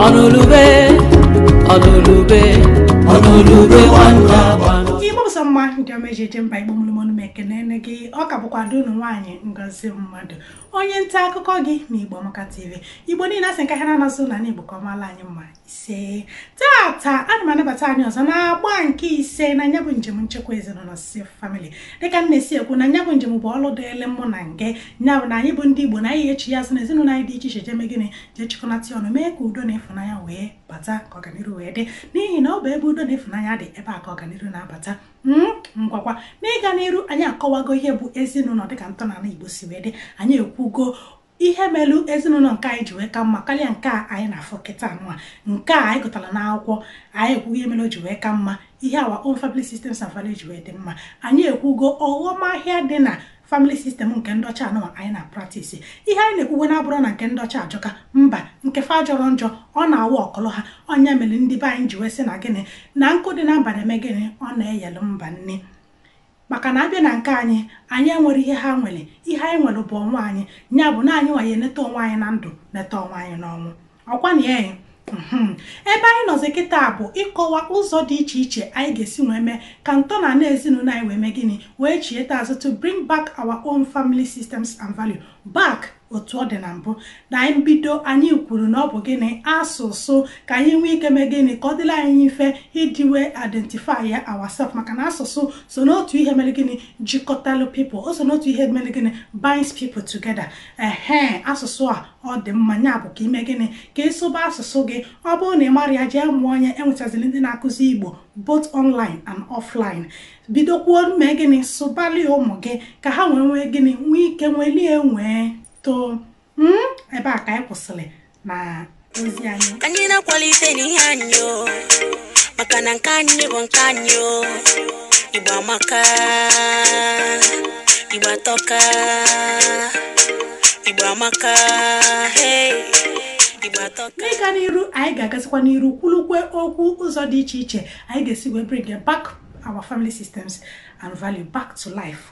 Ọnụlube, ọnụlube, ọnụlube nwanne agba. Igbo bụ sọ mma, ndị ọma eji eje mba. Igbo mụrụ m, ekene gị. Ọ ka bụkwa ada unu nwaanyị, Ngozi Mmadụ, onye nta akụkọ gị na Igbo Amaka TV. Igbo niile, asị nke ha na-anasụ na Igbo ka ọmala anyị mma. Ise. Tata ana m anabata anyị ọzọ na-agba nke 5 na nya bụ njem nchekwa ezinụlọ, Safe Family. Dịka m na-esi ekwu na nya bụ njem bụ ọlụ dịịlị mụ na nge nya bụ na anyị bụ ndị Igbo na anyị echi ya azụ na ezinụlọ anyị dị iche iche, jee mee gịnị? Jee chịkọnata ọnụ, mee ka udo na ịfụnanya wee bata, ka ọganiru wee dị, n'ihi na ọ bụ ebe udo na ịfụnanya dị, ebe a ka ọganiru na-abata. Ngwakwa, n'ịga n'iru, anyị akọwago ihe bụ ezinụlọ dịka ntọala Igbo si wee dị. Anyị ekwugo ihe melu ezinụlọ nke anyị ji wee ka mma karịa nke a anyị na-afụ kịta anụa, nke a anyị gụtara n'akwụkwọ. Anyị ekwugo ihe mere o ji wee ka mma, ihe our own family systems and values ji wee dị mma. Anyị ekwugo ọghọm ahịa dị na family system nke ndị ọcha anụwa anyị na practice. Ihe anyị na-ekwugwo na-abụrụ na nke ndị ọcha ajọka, mba, nke fa jọrọ njọ, ọ na-awa ọkọlọ ha. Ọnya mere ndị be anyị ji wee sị na gịnị? Na nkụ dị na mba na-eme gịnị? Ọ na-eyelu mba nne. Maka na abịa na nke anyị, anyị enwere ihe ha nwere. Ihe anyị nwere bụ onwe anyị. Ya bụ na anyị nwa ya eneta onwe anyị na ndụ, neta onwe anyị n'ọnwụ. Ọkwa na ya ebe anyị nọzi kịta bụ ịkọwa ụzọ dị iche iche anyị ga-esi wee mee ka ntọala ezinụlọ anyị wee mee gịnị? Wee chieta azụ, to bring back our own family systems and value back otu ọ dị na mbụ. Na mbido, anyị kwuru na ọ bụ gịnị? Asụsụ, ka anyị nwee ike mee gịnị? Ka ọ dịla anyị mfe iji wee identify ya ourselves, maka na asụsụ so n'otu ihe mere gịnị? Jikọtalụ people. O so n'otu ihe mere gịnị? Binds people together. Ehe, asụsụ a ọ dị mma. Ya bụ ka ime gịnị? Ka ịsụba asụsụ gị. Ọ bụrụ na ị mara ya, jee mụọ onye. Enwetaziri ndị na-akụzi Igbo both online and offline. Bidokwuo mee gịnị? Sụbali ụmụ gị ka ha nwee nwee gịnị? Nwee ike nwelie nwee too. Ebe a ka anyị kwụsịrị na ozi anyị. Ka anyị na-akwalite n'ihe anyị o, maka na nke anyị bụ nke anyị o. Igbo amaka, Igbo atọka, Igbo amaka, hey, Igbo atọka. N'ịga n'iru, anyị ga-agazikwa n'iru kwulukwe okwu ụzọ dị iche iche anyị ga-esi wee bring back our family systems and value back to life.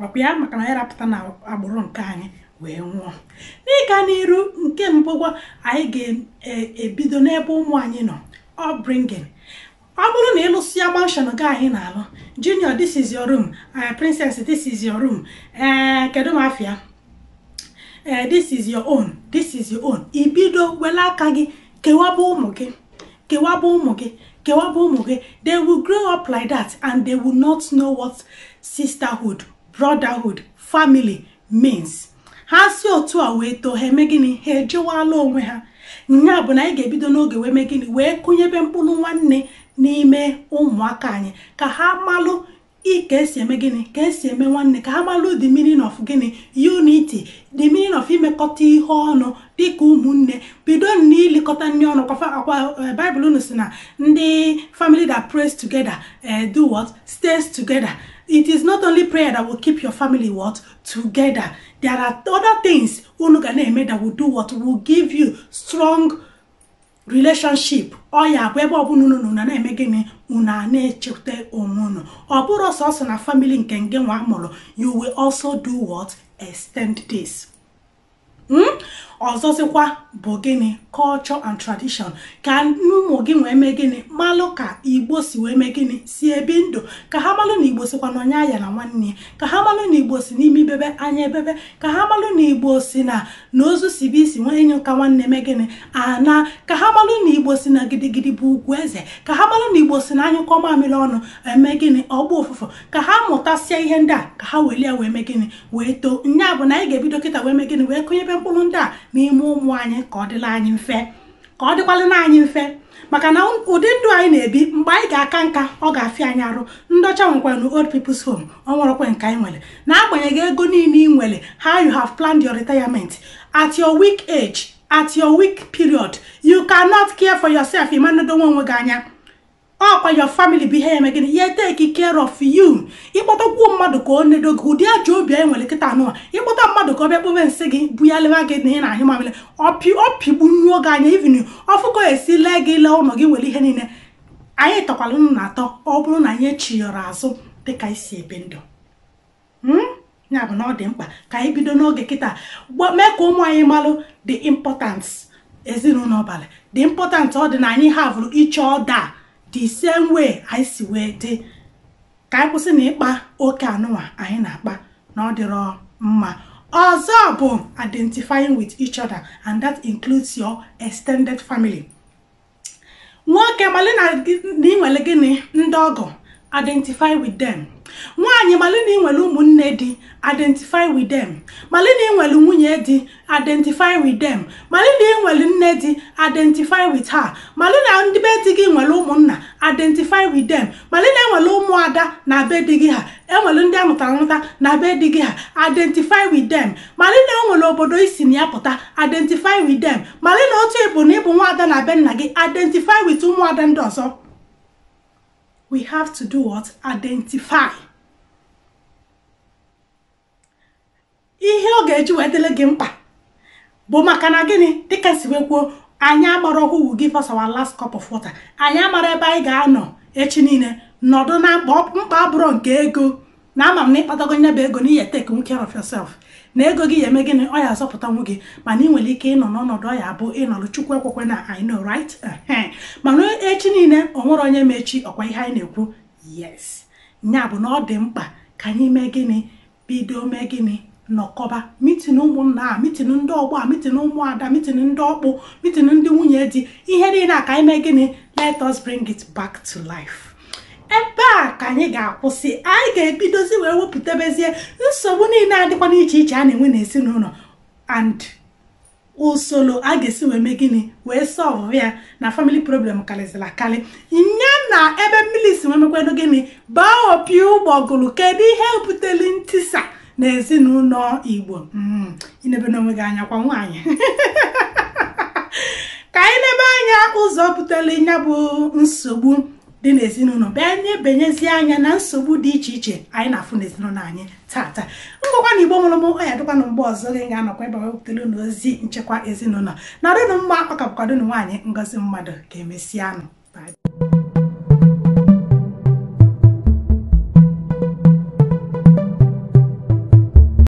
Ọkwa ya maka na anyị rapụta na agbụrụ nke anyị wee nwụọ. N'ịga n'iru, nke mbụ gwa, anyị ga-ebido n'ebe ụmụ anyị nọ, upbringing. Ọ bụrụ na ịlụsịa mansion gị anyị na-alụ, "Junior, this is your room. Princess, this is your room. Ee, kedu m afịa? Ee, this is your own, this is your own." Ibido were aka gị kewaba ụmụ gị, kewaba ụmụ gị, kewaba ụmụ gị, they will grow up like that and they will not know what sisterhood, brotherhood, family means. Ha si otu a wee too, ha eme gịnị? Ha ejewala onwe ha. Nya bụ na anyị ga-ebido n'oge wee mee gịnị? Wee kụnyebe mkpụrụ nwanne n'ime ụmụaka anyị, ka ha malụ ka esi eme gịnị? Ka esi eme nwanne. Ka ha malụ the meaning of gịnị? Unity, the meaning of imekọta ihe ọnụ dịka ụmụnne. Bido na ilikọta nri ọnụ. Kwafa akwa Baịbụl unu si na ndị family that prays together do what? Stays together. It is not only prayer that will keep your family what? Together. There are other things unu ga na-eme that will do what? Will give you strong relationship. Ọ ya bụ ebe ọbụla unu nọ na-eme gịnị? Unu a na-echeta onwe unu. Ọ bụrụ sọsọ na family nke nge nwa mụrụ, you will also do what? Extend this. Ọzọzikwa bụ gịnị? Culture and tradition. Ka ụmụ gị wee mee gịnị? Malụ ka Igbo si wee mee gịnị? Si ebi ndụ. Ka ha malụ na Igbo sikwa na onye aya na nwanne ya. Ka ha malụ na Igbo si n'ime ibebe anya ebebe. Ka ha malụ na Igbo si na ozu si bụ isi nwee enyi ka nwanne mee gịnị? Ana. Ka ha malụ na Igbo si na gidigidi bụ ugwu eze. Ka ha malụ na Igbo si na anyụkọ mamịrị ọnụ eme gịnị? Ọgba ụfụfụ. Ka ha mụtasịa ihe ndị a, ka ha welie wee mee gịnị? Wee too. Nya bụ na anyị ga-ebido kịta wee mee gịnị? Wee kụnyebe mkpụrụ ndị a n'ime ụmụ anyị, ka ọ dịla anyị mfe, ka ọ dịkwala na anyị mfe, maka na ụdị ndụ anyị na-ebi, mgbe anyị ga-aka nka, ọ ga-afịa anyị arụ. Ndị ọcha nwekwara na old people's home, ọ nwerekwe nke anyị nwere. Na-agbanyeghị ego niile ị nwere, how you have planned your retirement, at your weak age, at your weak period, you cannot care for yourself. Ịmanodo onwe gị anya. Ọkwa your family bụ ihe ya eme gịnị? Ya take care of you. Ịkpọtakwuo mmadụ ka ọ nedo gị, ụdị ajọ obi anyị nwere kịta anụwa, ịkpọta mmadụ ka ọ bịa kpobe nsị gị, bụ ya lewa gị na ihe na ahụ mamịrị, ọpịgbunyụọ gị anya. Even ọfụkọ esi lee gị, lee ụlọ gị, nwere ihe niile anyị tọkwara unu na atọ. Ọ bụrụ na anyị echiyọrọ azụ dịka isi ebi ndụ, ya bụ na ọ dị mkpa ka anyị bido n'oge kịta mee ka ụmụ anyị malụ the importance. ezinụlọ abalị dị important ọ dị na anyị have each other the same way anyị si wee dị ka anyị kwụsị na ịkpa oke anụnwa anyị na-akpa na ọ dịrọ mma. Ọzọ bụ identifying with each other, and that includes your extended family. Nwoke mali na ị nwere gịnị ndị ọgọ, identify with them. Nwaanyị mali na ị nwere ụmụnne di, identify with them. Mali na ị nwere nwunye di, identify with them. Mali na ị nwere nne di, identify with her. Mali na ndị be di gị nwere ụmụnna, identify with them. Mali na enwere ụmụada na be di gị ha, enwere ndị amụtara amụta na be di gị ha, identify with them. Mali na enwere obodo isi na ya pụta, identify with them. Mali na otu ịbụ na ịbụ nwaada na be nna gị, identify with ụmụada ndị ọzọ. We have to do what? Identify. Ihe ọ ga-eji wee dịrị gị mkpa bụ maka na gịnị dịka si wee kwuo, anyị amara who will give us our last cup of water. Anyị amara ebe anyị ga-anọ echi niile nọdụ na mkpa abụrụ nke ego na ama m na ịkpatago nya bụ ego na ihe take care of yourself na ego gị ya eme gịnị ọ ya azọpụta nwu gị, mana ị nwere ike ịnọ n'ọnọdụ ọ ya abụ ịnọlụ Chukwu ekwekwe na I know, right? Mana echi niile o nwere onye ma echi, ọkwa ihe anyị na-ekwu. Yes, nya bụ na ọ dị mkpa ka anyị mee gịnị, bido mee gịnị, nọkọba mitin ụmụnna a, mitin ndị ọgbọ a, mitin ụmụada, mitin ndị ọkpụ, mitin ndị nwunye di, ihe niile a ka anyị mee gịnị, let us bring it back to life. Ebe a ka anyị ga-akwụsị. Anyị ga-ebidozi wee wepụtabezie nsogbu niile adịkwa n'iche iche a na-enwe n'ezinụlọ and usoro a ga-esi wee mee gịnị wee solve ya na family problem karịzịrị akarị. Nya na ebe mmiri si wee mekwanụ gịnị baa opi ụgbọgụrụ. Kedu ihe butere ntisa na ezinụlọ Igbo? Inebe n'onwe gị anya kwa nwaanyị. Ka anyị nebe anya ụzọ butere nya bụ nsogbu dị n'ezinụlọ, bịa na-ebenyezie anya na nsogbu dị iche iche anyị na-afụ n'ezinụlọ anyị tata. Ngwakwa na Igbo mụrụ m, ọ ya dịkwa na mgbe ọzọ gị ga-anọkwa ebe wepụtara unu ozi nchekwa ezinụlọ. Na dịnụ mma, ọ ka bụkwa dịnụ nwaanyị Ngozi Mmadụ. Ka emesịanụ.